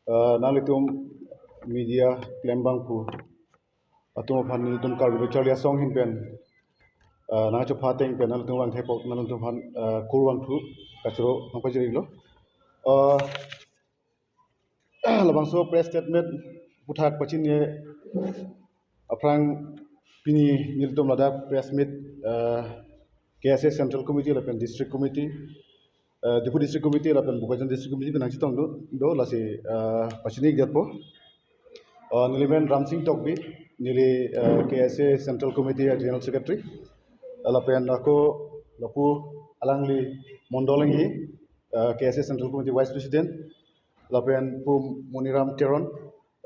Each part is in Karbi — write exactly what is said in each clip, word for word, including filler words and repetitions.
Uh, nanglitum media klembangphu atum aphan nelitum Karbi Lo Charli Asong ahin pen, uh, nangchopha ateng pen nanglitum vangthek apot nanglitum aphan, uh, kurvangthu kachoro nangpajirlo. Uh, labangso press statement aphuthak pachini aphrang pini nelitum ladak press meet, uh, K S A Central Committee lapen District Committee, uh, Diphu District Committee lapen Bokajan District Committee nangchetong do, do lasi, uh, pachini detpo. Uh, neli men Ramsing Tokbi, neli, uh, K S A Central Committee General Secretary. Lapen ako lapu alangli Mondol Enghi, uh, K S A Central Committee Vice President. Lapen Pu Moniram Teron,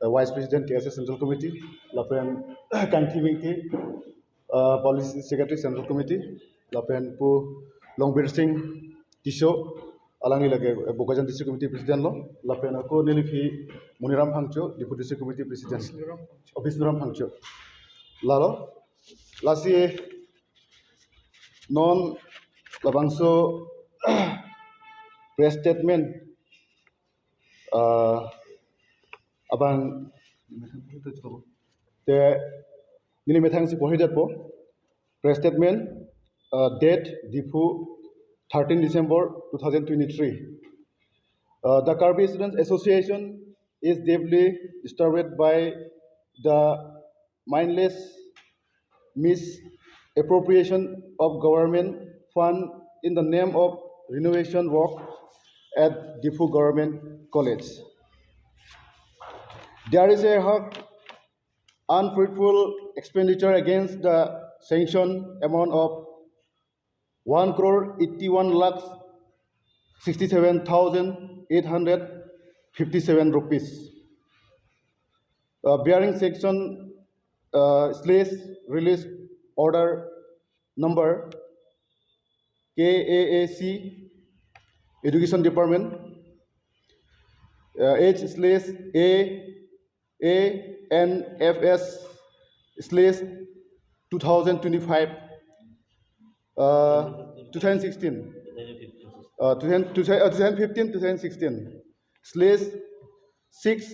uh, Vice President K S A Central Committee. Lapen Kangthi Ingti, uh, Policy Secretary Central Committee. Lapen Pu Longbir Sing Tisso, alangli lake, uh, Bokajan District Committee President lo. Lapen ako neliphi Moniram Phangcho, Diphu District Committee President. Oh, Bisnuram Phangcho. Lalo, lasi non labangso press statement, uh, abang te neli methang si porhi detpo. Press statement, uh, date Diphu, thirteen December two thousand twenty-three. Uh, the Karbi Students Association is deeply disturbed by the mindless misappropriation of government fund in the name of renovation work at Diphu Government College. There is a hug unfruitful expenditure against the sanction amount of one crore eighty-one lakh sixty-seven thousand eight hundred fifty-seven rupees. Uh, bearing section, uh, slash release order number K A A C, Education Department, uh, H slash A A N F S slash two thousand twenty-five, uh, two thousand sixteen, uh, two thousand, uh, two thousand fifteen, two thousand sixteen, slash six,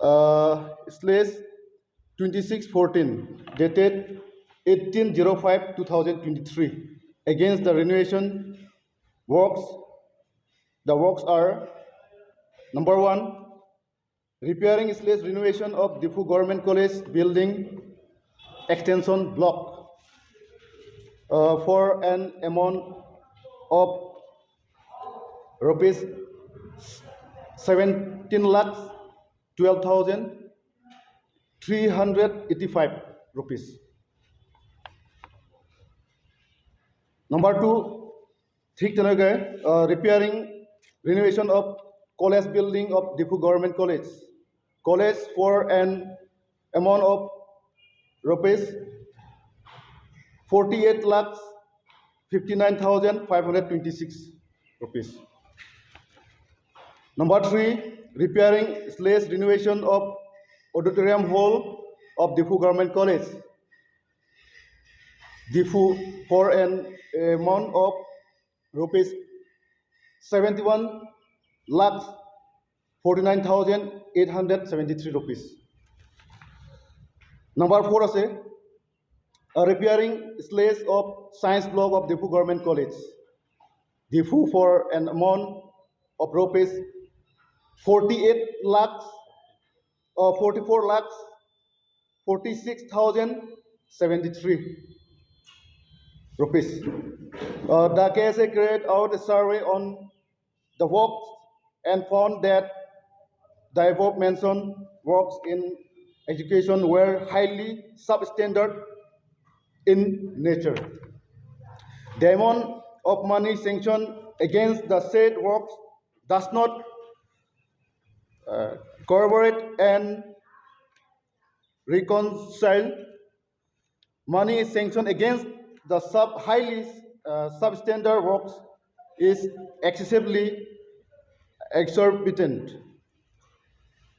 uh, slash twenty-six fourteen, dated eighteen zero five two thousand twenty-three, against the renovation works. The works are, number one, repairing slash renovation of Diphu Government College building extension block, uh, for an amount of rupees seventeen lakhs twelve thousand three hundred eighty-five rupees. Number two, thik tenage, uh, repairing, renovation of college building of Diphu Government College. College for an amount of rupees forty-eight lakhs fifty-nine thousand five hundred twenty-six rupees. Number three, repairing slash renovation of auditorium hall of Diphu Government College, Diphu, for an amount of rupees seventy-one lakhs forty-nine thousand eight hundred seventy-three rupees. Number four ase, uh, repairing slash of science block of Diphu Government College, Diphu, for an amount of rupees forty-eight lakhs, uh, forty-four lakhs forty-six thousand seventy-three rupees. Uh, the K S A carried out a survey on the works and found that the above mentioned works in education were highly substandard in nature. The amount of money sanctioned against the said works does not, uh, corroborate and reconcile money is sanctioned against the sub highly, uh, substandard works is excessively exorbitant.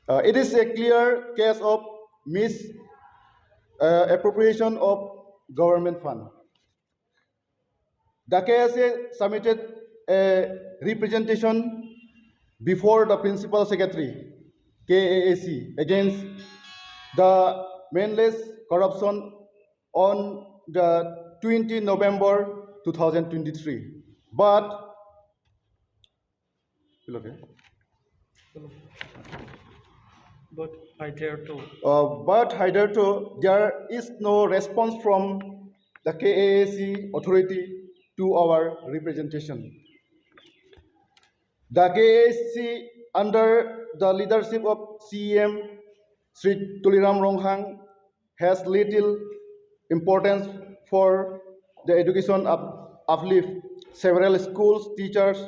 Uh, it is a clear case of mis, uh, appropriation of government fund. The K S A submitted a representation before the Principal Secretary K A A C against the mindless corruption on the twenty November two thousand twenty-three. But, okay. But hitherto, Uh, but hitherto, there is no response from the K A A C authority to our representation. The K A A C, under the leadership of C E M Shri Tuliram Ronghang, has little importance for the education up, uplift. Several schools teachers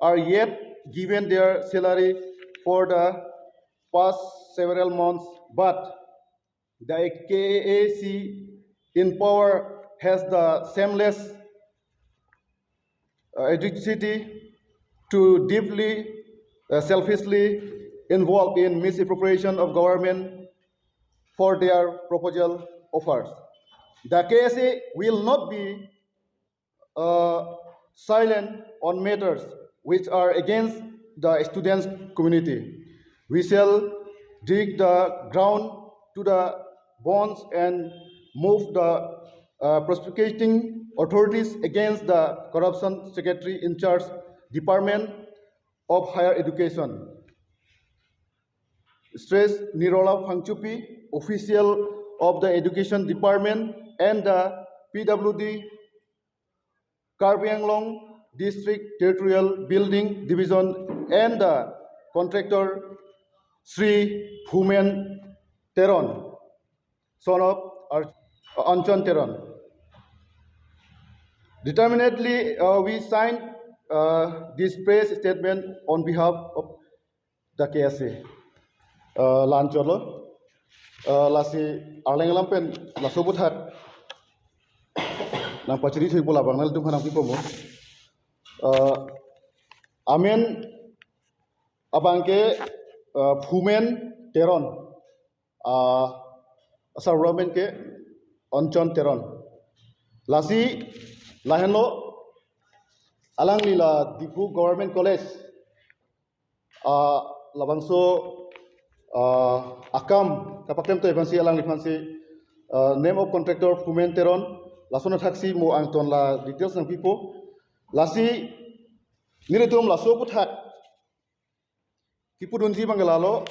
are yet given their salary for the past several months, but the K A A C in power has the shameless uh, audacity to deeply, uh, selfishly involved in misappropriation of government for their proposal offers. The K A A C will not be uh, silent on matters which are against the students' community. We shall dig the ground to the bones and move the uh, prosecuting authorities against the corruption secretary in charge Department of Higher Education. Stress Nirola Phangchopi, official of the Education Department and the P W D Karbi Anglong District Territorial Building Division and the contractor Sri Phumen Teron, son of Ar- Anchon Teron. Determinedly, uh, we signed uh, this press statement on behalf of the K S A. Uh, la-anchotlo. Uh, lasi arleng alam pen laso aputhak nangpachiri thik pu labang nanglitum aphan nangpipo mo. Uh, amen abang ke uh, Phumen Teron. Uh, asar amen ke Anchon Teron. Lasi lahenlo, alangli la Diphu Government College uh, labangso uh, akam kapaklemtoi aphansi alangliphansi uh, name of contractor Phumen Teron, lason athaksi mo angton la details nangpipo. Lasi nelitum laso aputhak kipudunji abang ke lalo,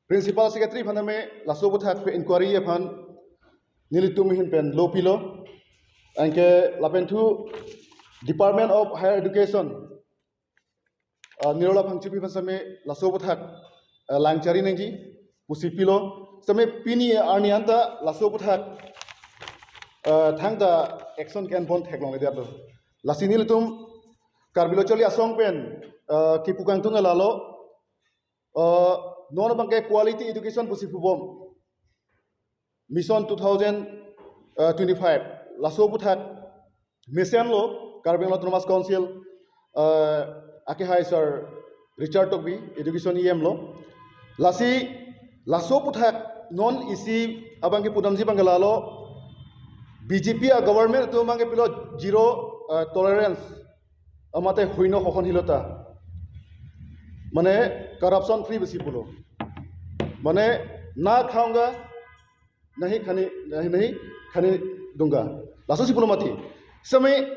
Principal Secretary aphan tame laso aputhak pen inquiry aphan nelitum ahin pen lo pilo. Anke lapen thu Department of Higher Education, uh, Nirola Phangchopi aphan tame laso aputhak uh, langchari nangji pusi pilo. Tame pini arni anta laso aputhak uh, thangta action ke-en pon theklongledetlo. Lasi nelitum Karbi Lo Charli Asong pen uh, kipu kangtung ke lalo, uh, non abang ke quality education pusi pubom Mission two thousand twenty-five, laso aputhak mesenlo Karbi Anglong Autonomous Council uh, akehai Sir Richard Tokbi, Education E M lo. Lasi laso aputhak non isi abang kipudamji abang ke lalo, B J P a government atum abang ke pilo zero uh, tolerance, amate huino hohon hilota, mane corruption free besi pulo, mane na khaunga nahi khane, nahi nahi khane dunga, laso si pulo mati. Tame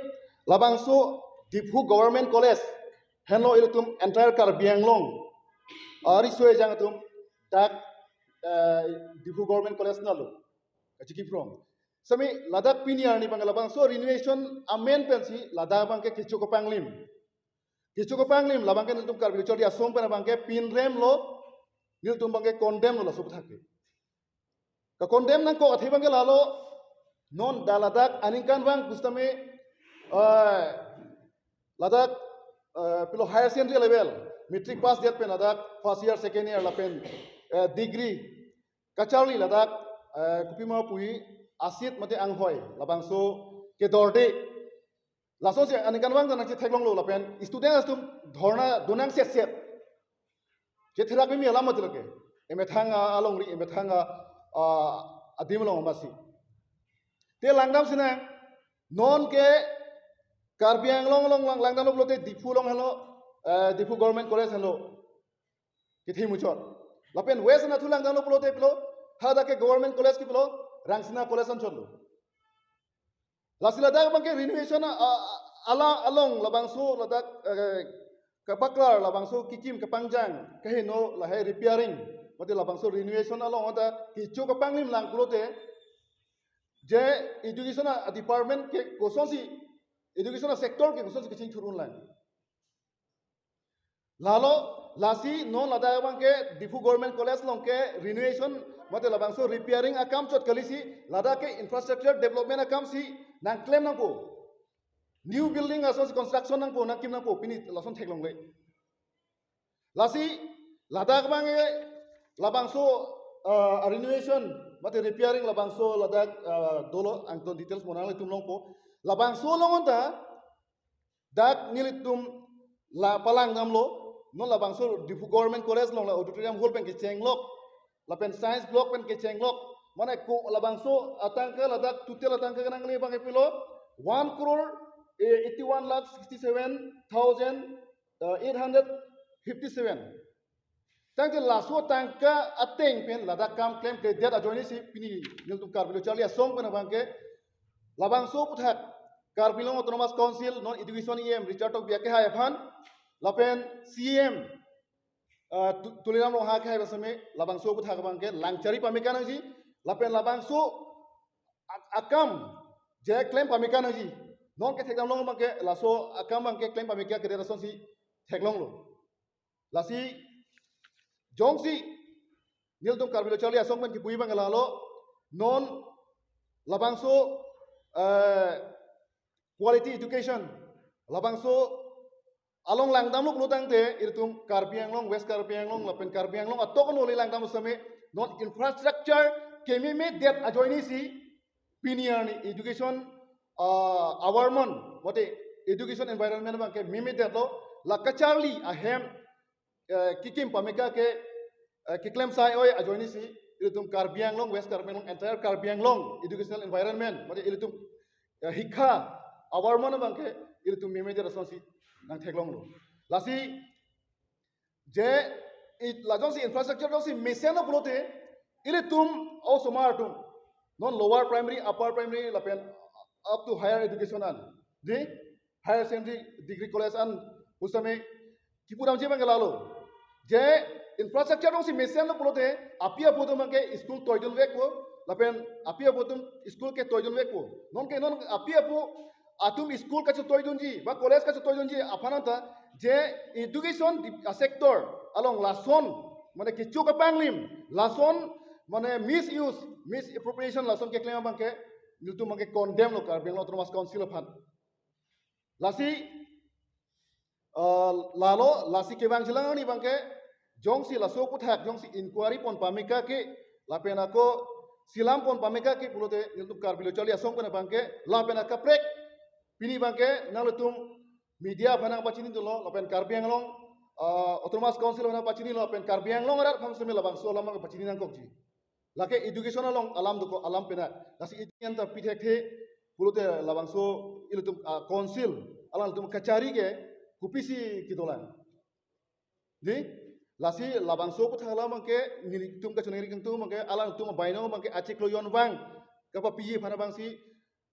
labangso Diphu Government College henlo ilitum entire Karbi Anglong ari soi jang atum dak uh, Diphu Government College nalo kachiki from. Tame ladak pini arni abang labangso renovation amen pensi ladak abang ke kecho kepanglim. Kecho kepanglim labang ke nelitum Karbi Lo Charli Asong pen abang ke pinremlo, nelitum abang ke condemn lo laso aputhak ke. Ka-condemn nangkok athe abang ke lalo, non dak ladak aningkanvang pusitame uh, ladak uh, pilo higher secondary level, matric pass det pen ladak first year, second year lapen uh, degree kacharli ladak uh, kopima puji a-seat mate anghoi labangso kedorde. Laso si aningkanvang ta nangchetheklonglo lapen student atum dhorna donang setset. Chetherak mimi alam mati lo ke. Emethang alongri, emethang a, a, adim along masi. Te langdam sinang, non ke Karbi Anglong along lang, langdamlo pulote Diphu along henlo, eh, Diphu Government College henlo. kethe muchot. Lapen West anatthu langdamlo pulote pilo, hadak ke Government College ke pilo, Rangsina College anchotlo. Lasi ladak abangke renovation a, a, ala along labangso ladak, eh, kapaklar labangso kikim kapangjang kaheno lahai repairing, mate labangso renovation along anta kecho kapanglim lang pulote, je education a department ke kosonsi, education a sector ke kosonsi kachingthur un lang. Lalo, lasi non ladak abangke Diphu Government College along ke renovation, mate labangso repairing akam chot kalisi, ladak ke infrastructure development akam si nangklem nangpo. New building asonsi construction nangpo, nangkim nangpo, pini lason theklongle. Lasi, ladak abangke labangso, ah, renovation, mate repairing labangso ladak, ah, dolo angton details mo nanglitum longpo. Labangso along anta, dak nelitum la palangdamlo, non labangso Diphu Government College along la auditorium hall pen kechenglok, lapen science block pen kechenglok, mane ko labangso atangka ladak total atangka kenangle abangke pilo, one crore, eh, eighty-one lakh sixty-seven thousand, eh, eight hundred fifty-seven. Tangte laso atangka ateng pen ladak kam klemkledet ajoinesi pini nelitum Karbi Lo Charli Asong pen abangke labangso aputhak Karbi Anglong Autonomous Council non Education E M Richard Tokbi akehai aphan lapen C E M, ah, Tu-, Tuliram Ronghang akehai aphan seme labangso aputhak abangke langchari pameka nangji, lapen labangso ak-, akam je klem pameka nangji. Non kethekdam long abangke laso akam abangke klem pameka kedet asonsi theklonglo. Lasi jongsi nelitum Karbi Lo Charli Asong pen kipu abangke lalo, non labangso, eh, quality education labangso along langdamlo pulo tangte ilitum Karbi Anglong, West Karbi Anglong lapen Karbi Anglong atok noli langdam seme non infrastructure kememedet ajoinesi pini arni education, ah, environment, mate education environment abangke memedetlo, la kacharli ahem, eh, kikim pameka ke, eh, keklem sai oi ajoinesi ilitum Karbi Anglong, West Karbi Anglong, entire Karbi Anglong educational environment, mate ilitum, eh, hikha environment abangke ilitum memedet asonsi nangtheklonglo. Lasi je i-, la jongsi infrastructure jongsi mesenlo pulote, ilitum osomar atum non lower primary, upper primary lapen up to higher education an, di higher secondary degree college an pusitame kipudamji abangke lalo. Je infrastructure jongsi mesenlo pulote api apo atum abangke school toidunvekpo, lapen api apo atum school ketoidunvekpo. Nonke non api apo atum school kachetoidunji ba college kachetoidunji aphan anta je education di-, a sector along lason, mane kecho kapanglim, lason, mane misuse, misappropriation lason keklem abangke nelitum abangke condemn lo Karbi Anglong Autonomous Council aphan. Lasi, ah, lalo, lasi kevangjilang arni abangke jongsi laso aputhak jongsi inquiry pon pameka ke, lapen ako selam pon pameka ke pulote nelitum Karbi Lo Charli Asong pen abangke lapen akaprek pini abangke nanglitum media aphan nangpachinidunlo, lapen Karbi Anglong, ah, Autonomous Council aphan nangpachinilo, lapen Karbi Anglong arat aphan seme labangso alam abangke pachini nangkokji. Lake education along alam dokok, alam pena. Lasi itu yang ta pithekthe pulote labangso ilitum, ah, council alangtum kachari ke kopisi kedolang. Di, lasi labangso aputhak alam abangke nelitum kachoningri kangtung abangke alangtum abaino abangke achiklo yonvang kapapiji aphan abangsi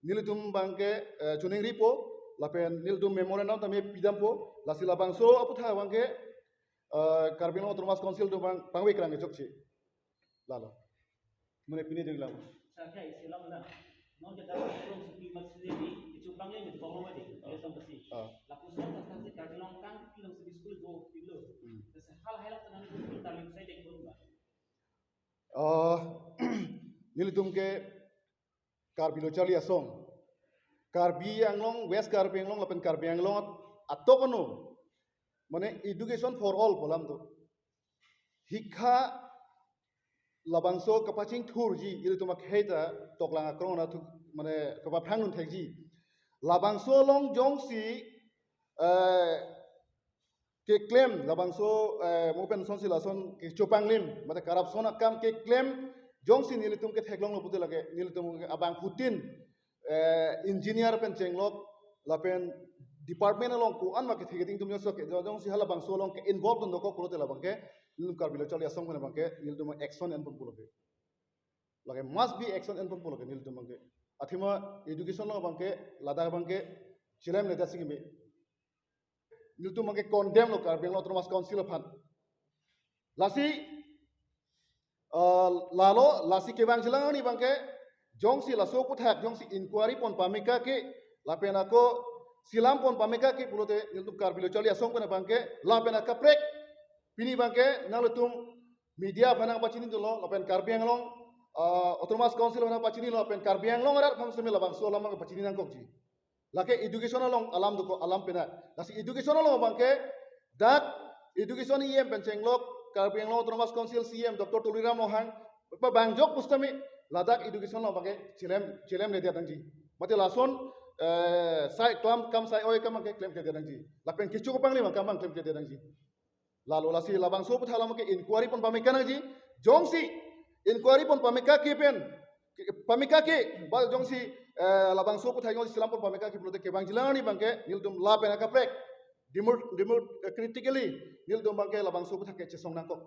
nelitum abangke, eh, choningripo, lapen nelitum memorandum tame pidampo, lasi labangso aputhak abangke, eh, Karbi Anglong Autonomous Council atum abang pangvek lang kechokche. Lalo. Mane pini ding lang. Sakai silang na. Non kita belum sepi maksudnya di, itu bang yang itu bang mati. Ya sampai sih. Ah. Laku saya tak kasih Karbi Anglong kan, bilang sepi school go, bilang. Hmm. Terus hal-hal yang tenang itu kita lebih saya dek belum, Pak. Eh, nelitum ke Karbi Lo Charli Asong, Karbi Anglong, West Karbi Anglong lapen Karbi Anglong atok ano, mane education for all pu alam do. Hikha labangso kapachingthurji, ilitum akhei ta toklang akrong anatthu, mane kapaphrang nunthekji. Labangso along jongsi, eh, keklem, labangso, eh, mo pen sonsi lason kecho panglim, mate corruption akam keklem jongsi nelitum ketheklonglo pulote lake nelitum abangphutin, eh, engineer pen chenglok, lapen department along ko-an ma kethe keding atum jongsi ke jongsi halabangso along ke involved un dokok pulote labang ke nelitum Karbi Lo Charli Asong pen abang ke nelitum action enpon pulo ke. Lake must be action enpon pulo ke nelitum abang ke. Athema education along abang ke ladak abang ke chilem le dasi keme. Nelitum abang ke condemn lo Karbi Anglong Autonomous Council aphan. Lasi, uh, lalo lasi kevang jilang ni abang ke jongsi laso aputhak jongsi inquiry pon pameka ke lapen ako silam pon pameka ke pulote nelitum Karbi Lo Charli Asong pen abang ke lapen akaprek pini abang ke nanglitum media aphan nangpachini dolo lapen Karbi Anglong, uh, Autonomous Council aphan nangpachini lo lapen Karbi Anglong arat aphan seme labangso alam abang pachini nangkokji. Lake education along alam dokok alam pena. Lasi education along abang ke dak education E M pen chenglok Karbi Anglong Autonomous Council C E M Doctor Tuliram Ronghang pabangjok pusitame ladak education along abang ke chilem chilem le dia nangji. Mate lason, eh, sai klam kam sai oi kam abang ke klem ke dia nangji. Lapen kecho kepangli abang kam abang klem ke dia nangji. Lalo lasi labangso aputhak alam ke inquiry pon pameka nangji. Jongsi inquiry pon pameka ke pen pameka ke ba jongsi, eh, labangso aputhak jongsi silam pon pameka ke pulote kevang jilang ni abang ke nelitum lapen akaprek demur demur, eh, critically nelitum abang ke labangso aputhak ke chesong nangkok.